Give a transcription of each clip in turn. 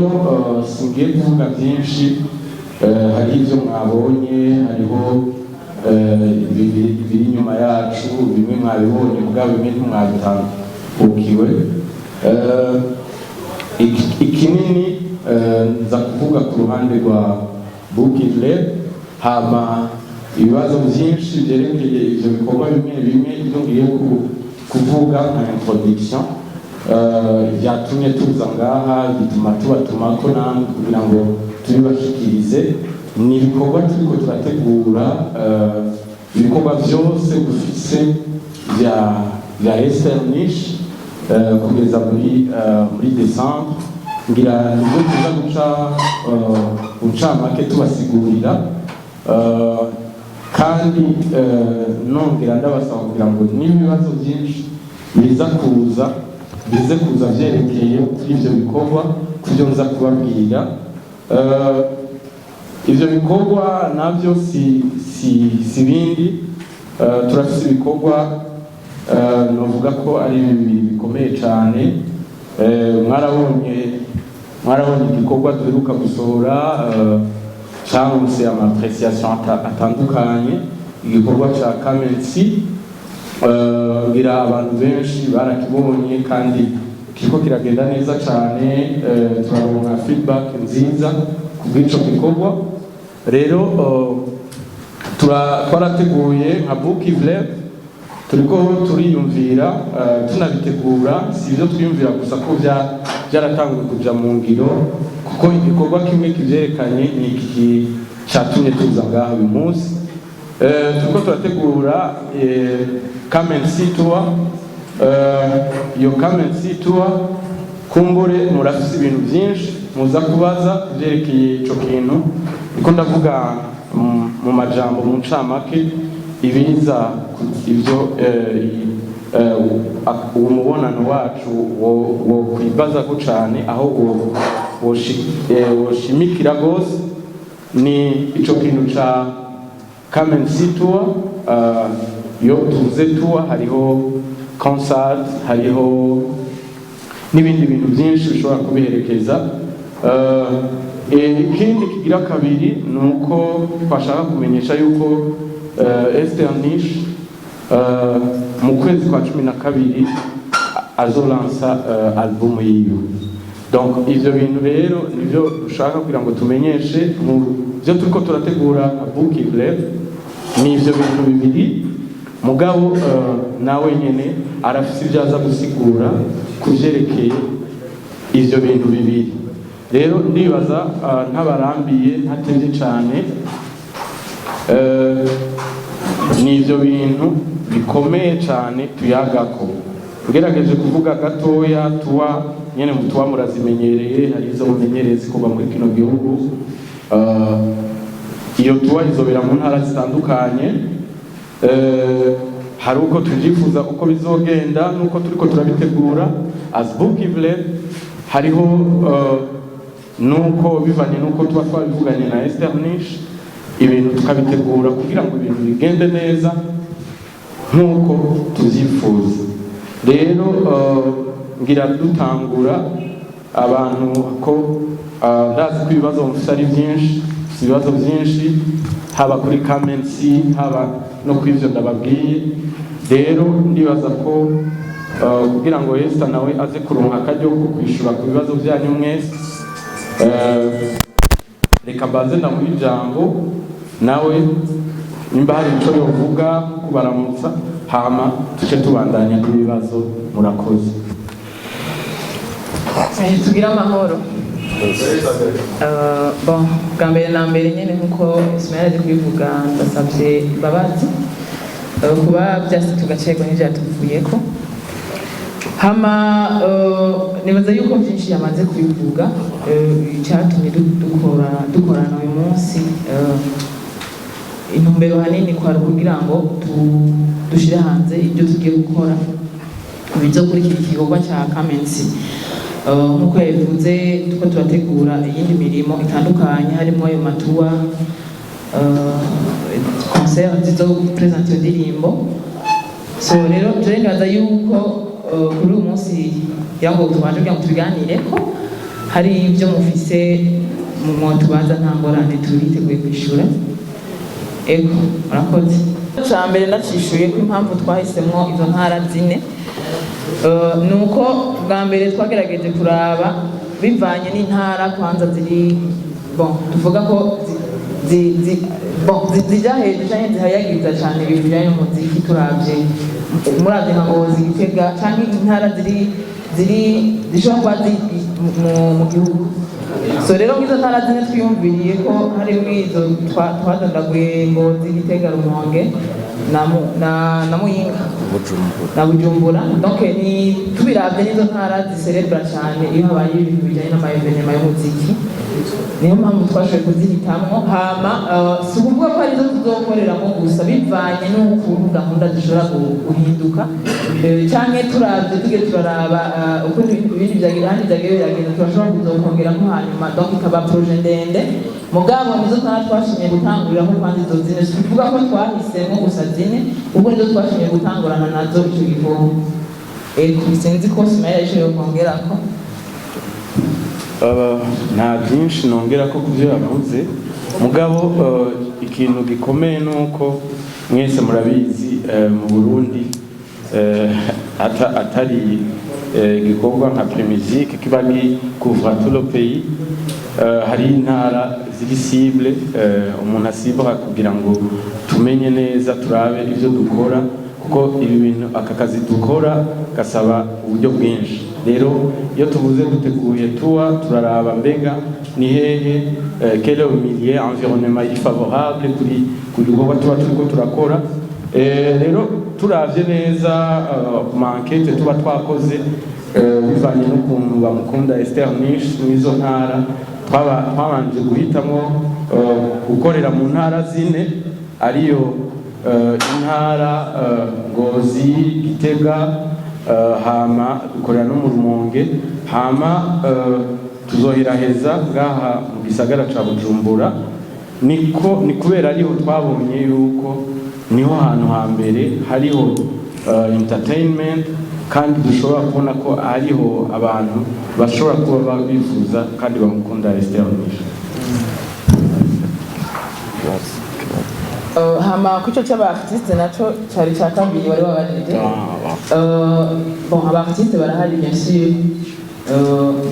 Rero singiye kuvuga byinshi. Hariho ibyo mwabonye, hariho ibiri inyuma yacu. Bimwe mwabibonye, mugabo bimwe ntimwabitangukiwe. Ikinini nza kuvuga ku ruhande rwa Bookivleb, hama ibibazo byinshi byerekeye ivyo bikorwa bimwe bimwe, ibyo ngiye kuvuga nka introduction, byatumye tuza ngaha, bituma tubatumako namwe kugira ngo tubibashikirize, ni ibikorwa turiko turategura, ibikorwa byose dufise bya Esther Nish kugeza muri décembre. Ngira nibwo tuza guca uncamake tubasigurira, kandi nongera ndabasaba kugira ngo n'ibibazo byinshi biza kuza, bize kuza vyerekeye kuri ivyo bikorwa, kubyo nza kubabwira. Ivyo bikorwa navyo si bindi. Turafise ibikorwa, novuga ko ari bibiri bikomeye cyane. Mwarabonye igikorwa duheruka gusohora, caronse ama appréciation atandukanye, igikorwa ca Kamensi. Ngira abantu benshi barakibonye kandi kiriko kiragenda neza cyane. Turaronka feedback nziza kubw'ico gikorwa. Rero twarateguye nka Bookivleb, turiko turiyumvira, tunabitegura. Si ibyo twiyumvira gusa, ko byaratanguye kuja mu ngiro, kuko igikorwa kimwe kivyerekanye ni iki catumye tuza ngaha uyu munsi. Turiko turategura Come and See Tour. Iyo Come and See Tour, kumbure murafise ibintu byinshi muza kubaza vyerekeye ico kintu. Niko ndavuga mu majambo, mu ncamake, ibiza ibyo uwo mubonano wacu wo kwibazako cane, aho woshimikira gose, ni ico kintu ca Come and See Tour. Iyo tuvuze tour, hariho concert, hariho n'ibindi bintu byinshi bishobora kubiherekeza. Ikindi kigira kabiri ni uko twashaka kumenyesha yuko Esther Nish mu kwezi kwa 12 azolansa album yiwe. Donc ivyo bintu rero nivyo dushaka kugira ngo tumenyeshe. Mu byo turiko turategura nka Bookivleb ni ivyo bintu bibiri, mugabo nawe nyene arafise ibyo aza gusigura ku vyerekeye ivyo bintu bibiri. Rero ndibaza ntabarambiye, ntatevye cane, ni ivyo bintu bikomeye cane tuyagako. Ngerageje kuvuga gatoya, tuwa nyene mutuwa murazimenyereye, hari izo mumenyereye zikorwa muri kino gihugu. Iyo tour izobera mu ntara zitandukanye. Hari uko tuvyifuza uko bizogenda nuko turiko turabitegura as Bookivleb, hariho nuko bivanye nuko tuba twabivuganye na Esther Nish, ibintu tukabitegura kugira ngo ibintu bigende neza nk'uko tuvyifuza. Rero ngira dutangura abantu ko ndazi ko ibibazo mufise ari byinshi, mufise ibibazo byinshi, haba kuri Kamensi, haba no kuri ivyo ndababwiye. Rero ndibaza ko kugira ngo Esther nawe aze kuronka akaryo ko kwishura ku bibazo byanyu mwese, reka mbanze ndamuha ijambo, nawe nimba hari ico yovuga kubaramutsa, hama tuce tubandanya n'ibibazo. Murakoze. Tugire amahoro. Bon, bwa mbere na mbere nyene, nkuko Ismael aje kubivuga, ndasabye imbabazi kuba byase tugacerwa n'ivyatuvuyeko. Hama nibaza yuko byinshi yamaze kubivuga. Icyatumye dukorana uyu munsi, intumbero hanini kwari kugira ngo dushire hanze ibyo tugiye gukora bizokurikira igikorwa cya Kamensi. Nk'uko yabivuze, tuko turategura iyindi mirimo itandukanye, harimo ayo ma tour, concert zizopresenta iyo ndirimbo. So rero je nibaza yuko kuri uyu munsi kugira ngo tubanje kugira ngo tubiganireko. Hari ibyo mufise mu mwotubaza, nta ngorane, turiteguye kwishura. Ego, murakoze. Cya mbere ndacishuye ko impamvu twahisemwo izo ntara zine ni uko bwa mbere twagerageje kuraba bivanye n'intara kwanza ziri, bon, tuvuga ko bon, zija hejuru canke zihayagiza cane ibintu bijanye n'umuziki. Turavye, muravye nka Ngozi, Gitega canke intara ziri zishobora kuba ziri mu gihugu. So rero nk'izo ntara zine twiyumviriye ko harimwo izo twadondaguye: Ngozi, Gitega, Rumonge na Muyinga na Bujumbura. Donc ni tubiravye n'izo ntara ziserebra cyane iyo habaye ibintu bijanye n'ama événements y'umuziki, niyo mpamvu twashoboye kuzihitamwo. Hama si ukuvuga ko arizo tuzokoreramo gusa, bivanye n'ukuntu gahunda zishobora guhinduka, canke turavye tugiye turaraba uko ibindi vyagiye, ahandi vyagiye biragenda, turashobora kuzokongeramo hanyuma, donc ikaba projet ndende. Mugabo nizo ntara twashimye gutanguriraho kwanza, izo zine. Si ukuvuga ko twahisemo gusa zine, ubwo nizo twashimye gutangurana nazo ico gikorwa. Ego, sinzi ko Ismail arico yokongerako. Nta byinshi nongera ko kubyo yavuze, mugabo ikintu gikomeye ni uko mwese murabizi, mu Burundi atari igikorwa nka Primusic kiba couvre tout le pays, hari intara ziri cible, umuntu asibwa kugira ngo tumenye neza, turabe ibyo dukora, kuko ibi bintu, aka kazi dukora gasaba uburyo bwinshi. Rero iyo tuvuze duteguye tuwa turaraba mbega ni hehe, quel est le milieu, environnement iri favorable kuri ku gikorwa tuba turiko turakora. Rero turavye neza ku ma enquêtes tuba twakoze, bivanye n'ukuntu bamukunda Esther Nish mw'izo ntara, twabanje guhitamwo gukorera mu ntara zine, ariyo intara Ngozi, Gitega, hama dukorera no mu Rumonge, hama tuzoheraheza ngaha mu gisagara ca Bujumbura. Niko ni kubera ariho twabonye yuko niho hantu hambere hariho entertainment, kandi dushobora kubona ko hariho abantu bashobora kuba bifuza kandi bamukunda Esther Nish. Hama ku ico c'aba artiste naco cari ca kabiri wari wabajije. Bon, aba artiste barahari, bien sûr.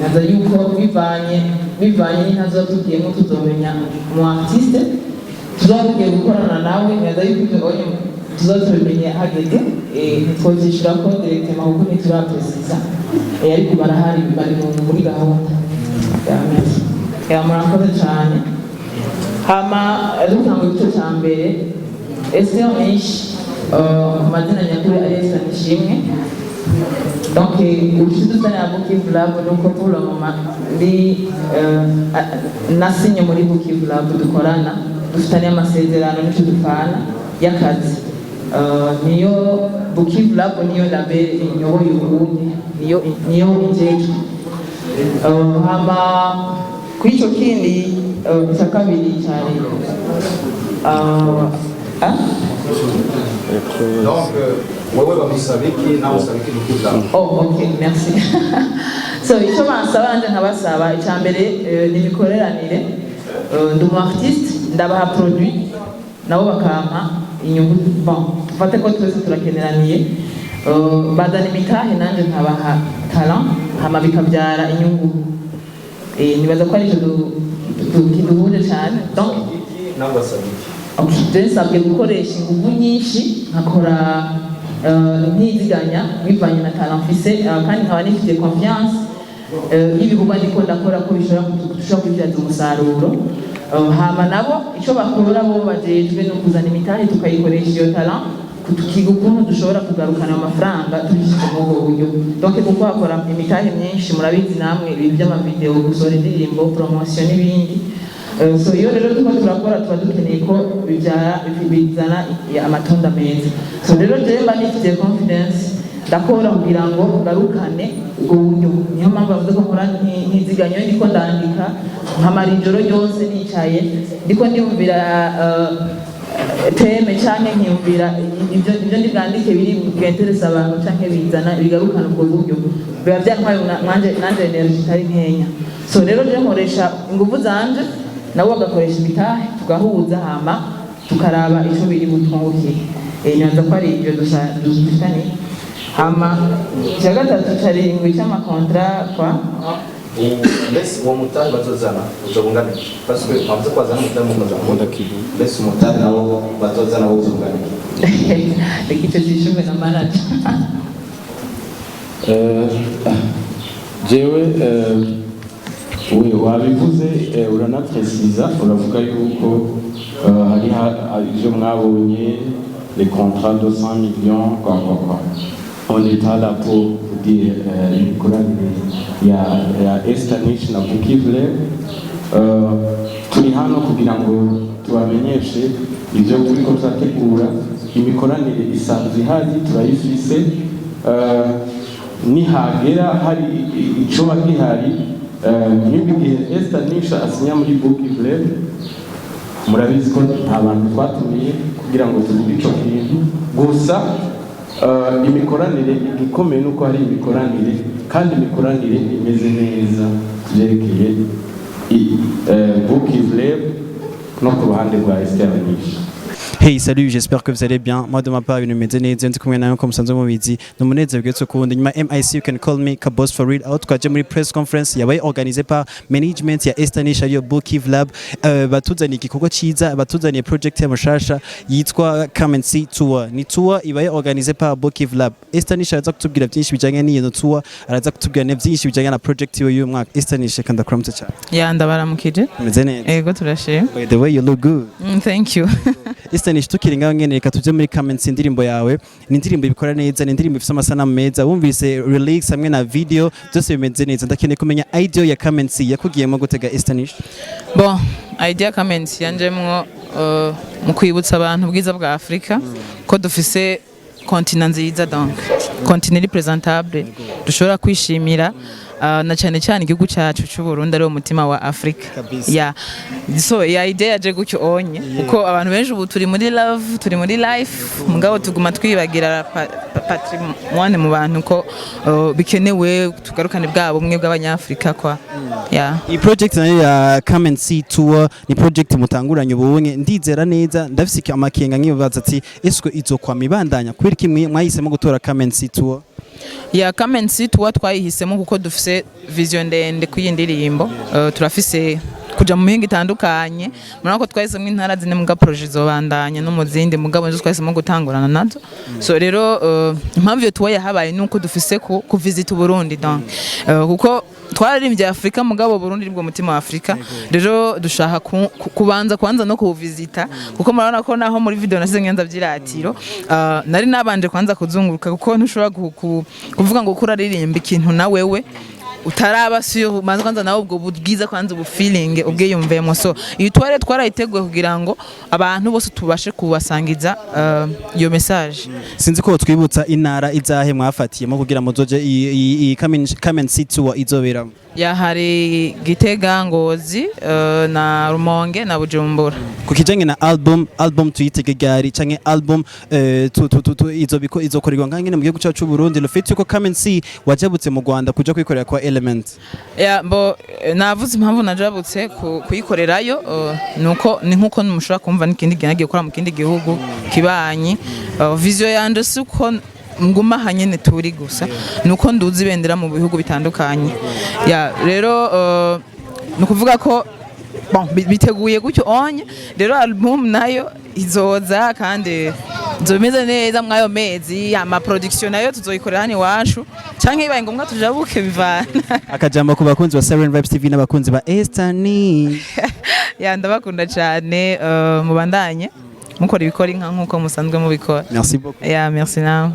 Naza yuko bivanye n'intara tuba tugiyemo, tuzomenya umu artiste tuzoba tugiye gukorana nawe. Naza yuko ivyo onye tuzoba tubimenye hageze. Ntitwovyishurako directement kuko ntiturapresiza. Ariko barahari, bari muri gahunda. Ya, merci. Ya, murakoze cane. Hama dutanga igice cya mbere, Esther Nish, ku mazina nyakuri ari Esther Nishimwe. Donc ubushize uzanye na Bukivu Lab, nuko pour le moment ndi nasinye muri Bukivu Lab, dukorana, dufitanye amasezerano n'icyo dupfana y'akazi. Niyo Bukivu Lab, niyo label inyoboye ubundi, niyo injejwe. Hama kuri icyo kindi icya kabiri cyari ah? Donc, wewe bamusaba iki, nawe usaba iki Bukivu Lab? Oh, ok, merci. So, icyo bansaba nje nkabasaba, icya mbere ni imikoreranire. Ndi umu artiste, ndabaha produit, nabo bakampa inyungu. Bon, dufate ko twese turakeneraniye. Bazana imitahe, nanjye nkabaha talent, hama bikabyara inyungu. Nibaza ko ari icyo kiduhuje cyane. Donc Iki nawe basaba iki? Ok, je nsabwe gukoresha ingufu nyinshi, nkakora ntiziganya bivanye na talent mfise, kandi nkaba nifite confiance y'ibikorwa ndiko ndakora ko bishobora dushobora kubibyaza umusaruro. Hama nabo icyo bakora, bo bajejwe no kuzana imitahe, tukayikoresha iyo talent, tukiga ukuntu dushobora kugarukana amafaranga tubishyize muri ubwo buryo. Donc kuko hakora imitahe myinshi, murabizi namwe, ibintu by'ama vidéo, gusohora indirimbo, promotion n'ibindi. So iyo rero turiko turakora, tuba dukeneye ko bibyara, bizana amatunda meza. So rero jewe mba nifitiye confidence, ndakora kugira ngo ngarukane ubwo buryo. Niyo mpamvu bavuze ko nkora ntiziganya. Iyo ndiko ndandika, nkamara ijoro ryose nicaye ndiko ndiyumvira thème, canke nkiyumvira ibyo ndi bwandike biri bwenteresa abantu canke bizana bigarukana ubwo buryo. Biba byantwaye nanje energy itari nkenya. So rero je nkoresha ingufu zanje, nawe agakoresha imitahe, tugahuza, hama tukaraba ico biri butwungukiye. Nibaza ko ari ibyo dufitaniye. Hama icya gatatu carindwi c'ama contrats kwa Mbese uwo mutahe bazozana uzobungana iki? Parce que bavuze ko bazana umutahe mukazana, mbese umutahe nawo bazozana wo uzobungana iki? Reka ico cishuwe na manager. Jewe we wabivuze, uranapresiza, uravuga yuko hari ivyo mwabonye, les contrats de 100 millions, quoi quoi quoi. On est pas là pour vous dire imikoranire ya Esther Nish na Bukivle. Turi hano kugira ngo tubamenyeshe ivyo turiko turategura. Imikoranire isanzwe ihari, turayifise. Nihagera hari icoba gihari, nk'ubu igihe Esther Nish asinya muri Bukivle, murabizi ko nta bantu twatumiye kugira ngo tuvuge ico kintu gusa. Imikoranire igikomeye nuko hari imikoranire, kandi imikoranire imeze neza ku vyerekeye Bukivle no ku ruhande rwa Esther Nish. Hey, salut, j'espère que vous allez bien. Moi, de ma part, ibintu bimeze neza, ndi kumwe nawe ko musanzwe mubizi. Ni umunezero ugetse kuwundi. Nyuma MIC, you can call me Kabos for real. Aho twaje muri press conference yabaye organisée par management ya Esther Nish, ariyo Bukiv Lab. Batuzaniye igikorwa ciza, batuzaniye project ya mushasha yitwa Come and See Tour. Ni tour ibaye organisée par Bukiv Lab. Esther Nish araza kutubwira byinshi bijanye n'iyo tour, araza kutubwira ne byinshi bijanye na project yiwe y'uyu mwaka. Esther Nish, kandi ndakuramutse cyane. Ya, ndabaramukije. Umeze neza? Ego, turashima. By the way, you look good. Thank you. Esther Nish, tukiri ngaho nyene, reka tuje muri Come and See. Indirimbo yawe ni indirimbo ibikora neza, ni indirimbo ifite amasanamu meza, wumvise lyrics hamwe na video byose bimeze neza. Ndakeneye kumenya idea ya Come and See yakugiyemo gutega, Esther Nish? Bon, idea Come and See yanjemwo mu kwibutsa abantu ubwiza bwa Afrika, ko dufise continent nziza, donc continent iri présentable dushobora kwishimira, na cyane cyane igihugu cyacu cy'u Burundi ari wo mutima wa Afrika. Kabisa. Ya, so ya idea yaje gutyo onye, kuko abantu benshi ubu turi muri love, turi muri life, mugabo tuguma twibagira patrimoine mu bantu, ko bikenewe tugarukane bwa bumwe bw'abanyafrika kwa ya. Iyi project nayo ya Come and See Tour ni project mutanguranye ubunye. Ndizera neza, ndafise amakenga nkibaza ati eswe izokwama ibandanya? Kubera iki mwahisemo gutora Come and See Tour? Ya, Come and See Tour twayihisemo kuko dufise vision ndende kuyi ndirimbo. Turafise kuja mu mihingo itandukanye. Murabona ko twahisemo intara zine, muga projet izobandanya no mu zindi, mugabo nizo twahisemo gutangurana nazo. So rero impamvu iyo tour yahabaye nuko dufise ku visita Burundi, donc kuko twararimbye Afrika, mugabo Burundi nibwo mutima wa Afrika. Rero dushaka kubanza kwanza no kuwuvizita, kuko murabona ko naho muri video nasize ngenza vyiratiro, nari nabanje kwanza kuzunguruka, kuko ntushobora kuvuga ngo kuraririmba ikintu na wewe utaraba sûr. Manza kwanza nawe ubwo bwiza, kwanza ubu feeling ubwiyumvemo. So iyi tour twarayiteguye kugira ngo abantu bose tubashe kubasangiza iyo message. Sinzi ko twibutsa intara izahe mwafatiyemo kugira muzoje iyi Come and See Tour izoberamo. Ya, hari Gitega, Ngozi, na Rumonge na Bujumbura. Ku kijanye na album, tuyitege ryari? Canke album izokorerwa ngaha nyene mu gihugu cyacu c'u Burundi? Le fait yuko Come and See wajabutse mu Rwanda kuja kwikorera kwa Element. Ya, bo navuze impamvu najabutse kuyikorerayo, nuko ni nkuko mushobora kumva n'ikindi gihe nagiye gukora mu kindi gihugu kibanyi. Vision yanje si uko nguma aha nyene turi gusa, nuko nduzi ibendera mu bihugu bitandukanye. Ya, rero ni ukuvuga ko bon, biteguye gutyo onye. Rero album nayo izoza kandi izoba imeze neza mw'ayo mezi. Ama production nayo tuzoyikorera hano iwacu, canke bibaye ngombwa tujabuke, bivana. Akajambo ku bakunzi ba Siren Vibes TV n'abakunzi ba Esther Nish? Ya, ndabakunda cyane. Mubandanye mukora ibikora inka nkuko musanzwe mubikora. Merci beaucoup. Ya, merci nawe.